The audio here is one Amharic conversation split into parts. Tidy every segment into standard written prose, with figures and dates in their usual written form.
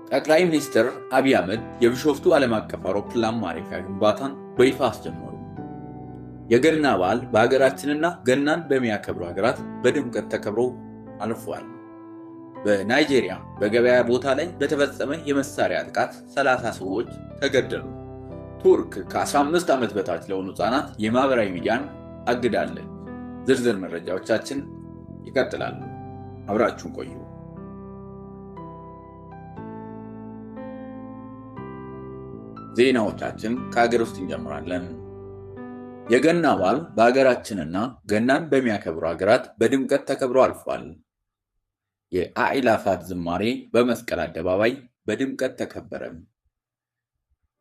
ጠቅላይ ሚኒስትር አብይ አህመድ የቢሾፍቱ ዓለም አቀፍ አውሮፕላን ማረፊያ ግንባታን በይፋ አስጀመሩ። የገና በዓል በሀገራችንና ገናን በሚያከብሩ ሀገራት በድምቀት ተከብሮ አልፏል። በናይጄሪያ በገበያ ቦታ ላይ በተፈጸመ የመሳሪያ ጥቃት 30 ሰዎች ተገደሉ። ቱርክ ከ15 ዓመት በታች ለሆኑ ሕፃናት የማህበራዊ ሚዲያን አግዳለች። ዝርዝር መረጃዎቻችን ይቀጥላሉ። አብራችሁን ቆዩ። ዜናዎቻችን ከሀገር ውስጥ እንጀምራለን። የገና በዓል በሀገራችንና ገናን በሚያከብሩ ሀገራት በድምቀት ተከብሮ አልፏል። የአእላፋት ዝማሬ በመስቀል አደባባይ በድምቀት ተከበረ።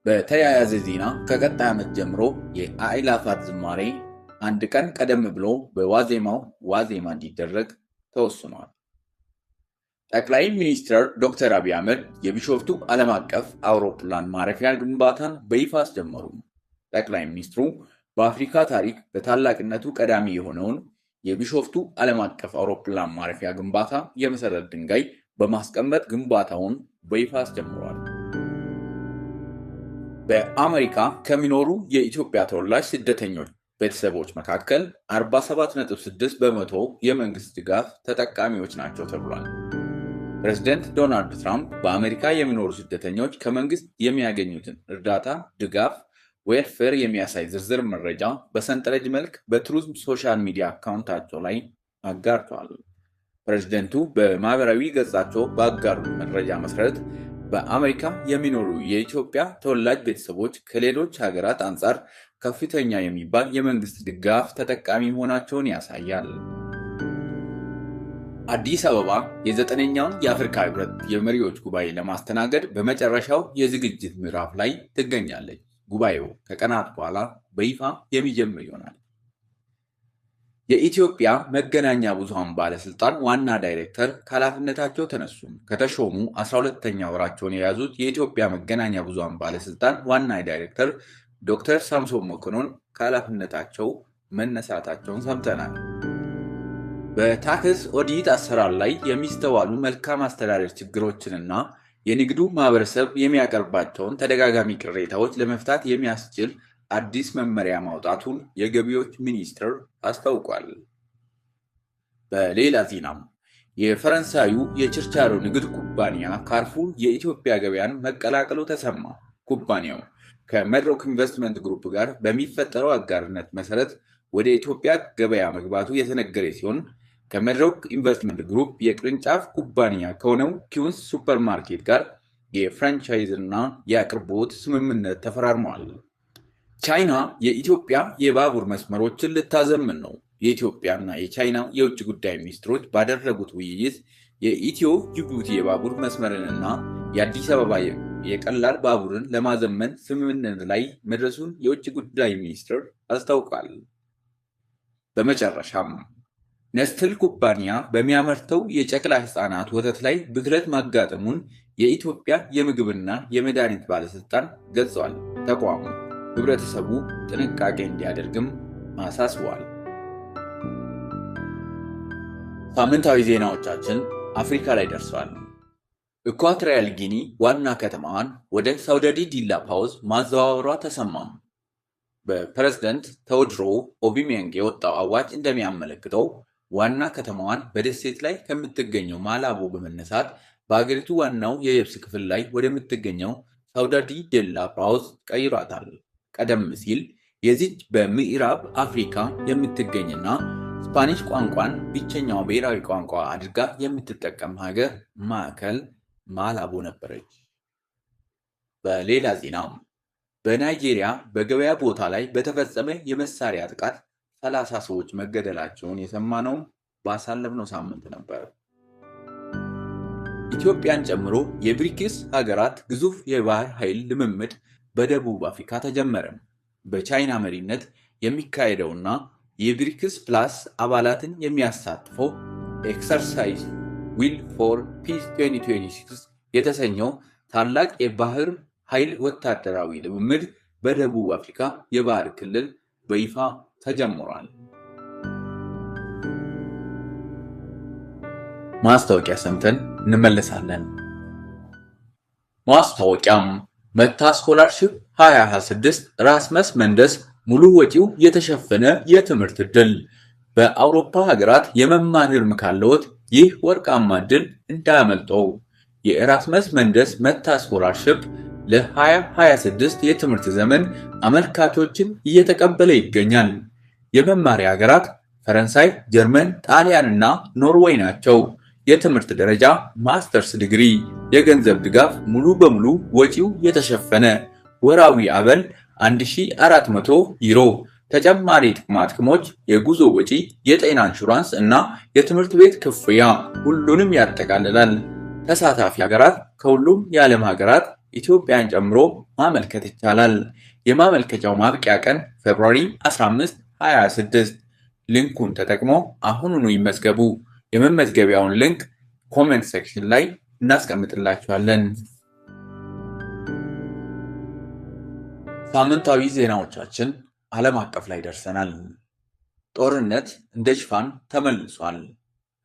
በተያያዘ ዜና ከቀጣይ ዓመት ጀምሮ የአእላፋት ዝማሬ አንድ ቀን ቀደም ብሎ በዋዜማው ዋዜማ እንዲደረግ ተወስኗል። ጠቅላይ ሚኒስትር ዶክተር አብይ አህመድ የቢሾፍቱ ዓለም አቀፍ አውሮፕላን ማረፊያ ግንባታን በይፋ አስጀመሩ። ጠቅላይ ሚኒስትሩ በአፍሪካ ታሪክ በታላቅነቱ ቀዳሚ የሆነውን የቢሾፍቱ ዓለም አቀፍ አውሮፕላን ማረፊያ ግንባታ የመሰረት ድንጋይ በማስቀመጥ ግንባታውን በይፋ አስጀምሯል። በአሜሪካ ከሚኖሩ የኢትዮጵያ ተወላጅ ስደተኞች ቤተሰቦች መካከል 47.6% የመንግስት ድጋፍ ተጠቃሚዎች ናቸው ተብሏል። ፕሬዚደንት ዶናልድ ትራምፕ በአሜሪካ የሚኖሩ ስደተኞች ከመንግስት የሚያገኙትን እርዳታ ድጋፍ welfare የሚያሳይ ዝርዝር መረጃ በሰንጠረዥ መልክ በ Truth Social ሚዲያ አካውንታቸው ላይ አጋርተዋል። ፕሬዚደንቱ በማህበራዊ ገጻቸው ባጋሩት መረጃ መሰረት በአሜሪካ የሚኖሩ የኢትዮጵያ ተወላጅ ቤተሰቦች ከሌሎች ሀገራት አንጻር ከፍተኛ የሚባል የመንግስት ድጋፍ ተጠቃሚ መሆናቸውን ያሳያል። አዲስ አበባ የ9ኛውን የአፍሪካ ህብረት የመሪዎች ጉባኤ ለማስተናገድ በመጨረሻው የዝግጅት ምዕራፍ ላይ ትገኛለች። ጉባኤው ከቀናት በኋላ በይፋ የሚጀምር ይሆናል። የኢትዮጵያ መገናኛ ብዙኃን ባለስልጣን ዋና ዳይሬክተር ከኃላፊነታቸው ተነሱ። ከተሾሙ 12ኛ ወራቸውን የያዙት የኢትዮጵያ መገናኛ ብዙኃን ባለስልጣን ዋና ዳይሬክተር ዶክተር ሳምሶን መኮንን ከኃላፊነታቸው መነሳታቸውን ሰምተናል። በታክስ ኦዲት አሰራር ላይ የሚስተዋሉ መልካም አስተዳደር ችግሮችንና የንግዱ ማህበረሰብ የሚያቀርባቸውን ተደጋጋሚ ቅሬታዎች ለመፍታት የሚያስችል አዲስ መመሪያ ማውጣቱን የገቢዎች ሚኒስቴር አስታውቋል። በሌላ ዜናም የፈረንሳዩ የችርቻሮ ንግድ ኩባንያ ካርፉር የኢትዮጵያ ገበያን መቀላቀሉ ተሰማ። ኩባንያው ከመድሮክ ኢንቨስትመንት ግሩፕ ጋር በሚፈጠረው አጋርነት መሰረት ወደ ኢትዮጵያ ገበያ መግባቱ የተነገረ ሲሆን ከመድሮክ ኢንቨስትመንት ግሩፕ የቅርንጫፍ ኩባንያ ከሆነው ኩዊንስ ሱፐርማርኬት ጋር የ franchise እና የአቅርቦት ስምምነት ተፈራርመዋል። ቻይና የኢትዮጵያ የባቡር መስመሮችን ልታዘምን ነው። የኢትዮጵያና የቻይና የውጭ ጉዳይ ሚኒስትሮች ባደረጉት ውይይት የኢትዮ ጅቡቲ የባቡር መስመርንና የአዲስ አበባ የቀላል ባቡርን ለማዘመን ስምምነት ላይ መድረሱን የውጭ ጉዳይ ሚኒስትር አስታውቋል። በመጨረሻም ነስትል ኩባንያ በሚያመርተው የጨቅላ ሕፃናት ወተት ላይ ብክለት ማጋጠሙን የኢትዮጵያ የምግብና የመድኃኒት ባለስልጣን ገልጿል። ተቋሙ ህብረተሰቡ ጥንቃቄ እንዲያደርግም አሳስቧል። ሳምንታዊ ዜናዎቻችን አፍሪካ ላይ ደርሷል። ኢኳቶሪያል ጊኒ ዋና ከተማዋን ወደ ሳውዳዲ ዲላ ፓውዝ ማዘዋወሯ ተሰማም። በፕሬዝደንት ቴዎድሮ ኦቢሜንግ የወጣው አዋጅ እንደሚያመለክተው ዋና ከተማዋን በደሴት ላይ ከምትገኘው ማላቦ በመነሳት በአገሪቱ ዋናው የየብስ ክፍል ላይ ወደምትገኘው ሳውዳዲ ዴላ ፓውዝ ቀይሯታል። ቀደም ሲል የዚች በምዕራብ አፍሪካ የምትገኝና ስፓኒሽ ቋንቋን ብቸኛው ብሔራዊ ቋንቋ አድርጋ የምትጠቀም ሀገር ማዕከል ማላቦ ነበረች። በሌላ ዜና በናይጄሪያ በገበያ ቦታ ላይ በተፈጸመ የመሳሪያ ጥቃት 30 ሰዎች መገደላቸውን የሰማነው ባሳለፍነው ሳምንት ነበር። ኢትዮጵያን ጨምሮ የብሪክስ ሀገራት ግዙፍ የባህር ኃይል ልምምድ በደቡብ አፍሪካ ተጀመረ። በቻይና መሪነት የሚካሄደውና የብሪክስ ፕላስ አባላትን የሚያሳትፈው Exercise Will for Peace 2026 የተሰኘው ታላቅ የባህር ኃይል ወታደራዊ ልምምድ በደቡብ አፍሪካ የባህር ክልል በይፋ ተጀምሯል። ማስታወቂያ ሰምተን እንመለሳለን። ማስታወቂያም መታ scholarship 2026 Erasmus Mundus ሙሉ ወጪው የተሸፈነ የትምህርት ዕድል። በአውሮፓ ሀገራት የመማር ህልም ካለዎት ይህ ወርቃማ ዕድል እንዳያመልጥዎ። የ Erasmus Mundus መታ scholarship ለ2026 የትምህርት ዘመን አመልካቾችን እየተቀበለ ይገኛል። የመማሪያ ሀገራት ፈረንሳይ፣ ጀርመን፣ ጣሊያን እና ኖርዌይ ናቸው። የትምህርት ደረጃ ማስተርስ ዲግሪ፣ የገንዘብ ድጋፍ ሙሉ በሙሉ ወጪው የተሸፈነ፣ ወራዊ አበል 1400 ዩሮ፣ ተጨማሪ ጥቅማ ጥቅሞች፣ የጉዞ ወጪ፣ የጤና ኢንሹራንስ እና የትምህርት ቤት ክፍያ ሁሉንም ያጠቃልላል። ተሳታፊ ሀገራት ከሁሉም የዓለም ሀገራት ኢትዮጵያን ጨምሮ ማመልከት ይቻላል። የማመልከቻው ማብቂያ ቀን February 15 2026። Link ኡን ተጠቅሞ አሁኑኑ ይመዝገቡ። የመመዝገቢያውን link comment section ላይ እናስቀምጥላችኋለን። ሳምንታዊ ዜናዎቻችን ዓለም አቀፍ ላይ ደርሰናል። ጦርነት እንደ ሽፋን ተመልሷል።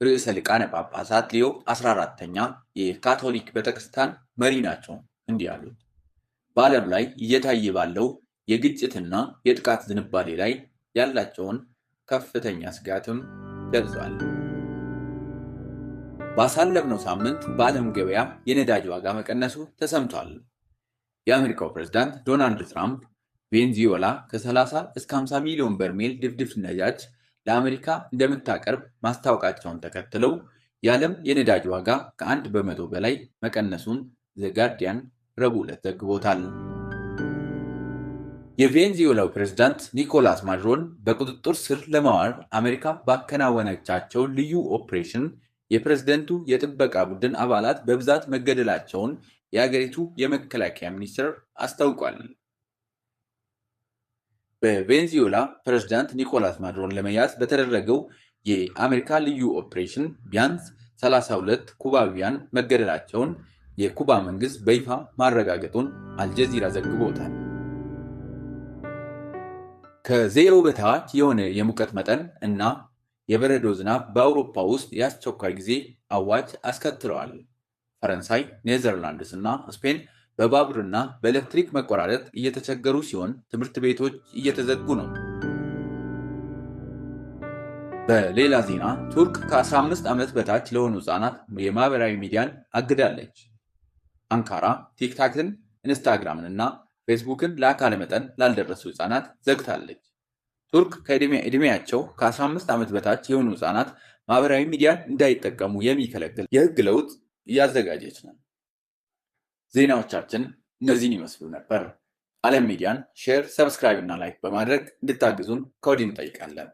ርዕሰ ሊቃነ ጳጳሳት ሊዮ 14ተኛ የካቶሊክ ቤተክርስቲያን መሪ ናቸው። እንዲህ አሉት። በዓለም ላይ እየታየ ባለው የግጭትና የጥቃት ዝንባሌ ላይ ያላቸውን ከፍተኛ ስጋትም ገልጿል። ባሳለፍነው ሳምንት በዓለም ገበያ የነዳጅ ዋጋ መቀነሱ ተሰምቷል። የአሜሪካው ፕሬዝዳንት ዶናልድ ትራምፕ ቬንዙዌላ ከ30 እስከ 50 ሚሊዮን በርሜል ድፍድፍ ነዳጅ ለአሜሪካ እንደምታቀርብ ማስታወቃቸውን ተከትለው የዓለም የነዳጅ ዋጋ ከ1% በላይ መቀነሱን ዘ ጋርዲያን ረቡዕ ዕለት ዘግቦታል። የቬንዙዌላው ፕሬዝዳንት ኒኮላስ ማዱሮን በቁጥጥር ስር ለማዋል አሜሪካ ባከናወነቻቸው ልዩ ኦፕሬሽን የፕሬዝደንቱ የጥበቃ ቡድን አባላት በብዛት መገደላቸውን የአገሪቱ የመከላከያ ሚኒስቴር አስታውቋል። በቬንዙዌላ ፕሬዝዳንት ኒኮላስ ማዱሮን ለመያዝ በተደረገው የአሜሪካ ልዩ ኦፕሬሽን ቢያንስ 32 ኩባውያን መገደላቸውን የኩባ መንግስት በይፋ ማረጋገጡን አልጀዚራ ዘግቦታል። ከዜሮ በታች የሆነ የሙቀት መጠን እና የበረዶ ዝናብ በአውሮፓ ውስጥ የአስቸኳይ ጊዜ አዋጅ አስከትለዋል። ፈረንሳይ፣ ኔዘርላንድስ እና ስፔን በባቡርና በኤሌክትሪክ መቆራረጥ እየተቸገሩ ሲሆን ትምህርት ቤቶች እየተዘጉ ነው። በሌላ ዜና ቱርክ ከ15 ዓመት በታች ለሆኑ ህጻናት የማህበራዊ ሚዲያን አግዳለች። አንካራ ቲክታክን፣ ኢንስታግራምን እና ፌስቡክን ለአካለ መጠን ላልደረሱ ህጻናት ዘግታለች። ቱርክ ከዕድሜያቸው ከ15 ዓመት በታች የሆኑ ህጻናት ማህበራዊ ሚዲያን እንዳይጠቀሙ የሚከለክል የህግ ለውጥ እያዘጋጀች ነው። ዜናዎቻችን እነዚህን ይመስሉ ነበር። ዓለም ሚዲያን share፣ subscribe እና like በማድረግ እንድታግዙን ከወዲሁ እንጠይቃለን።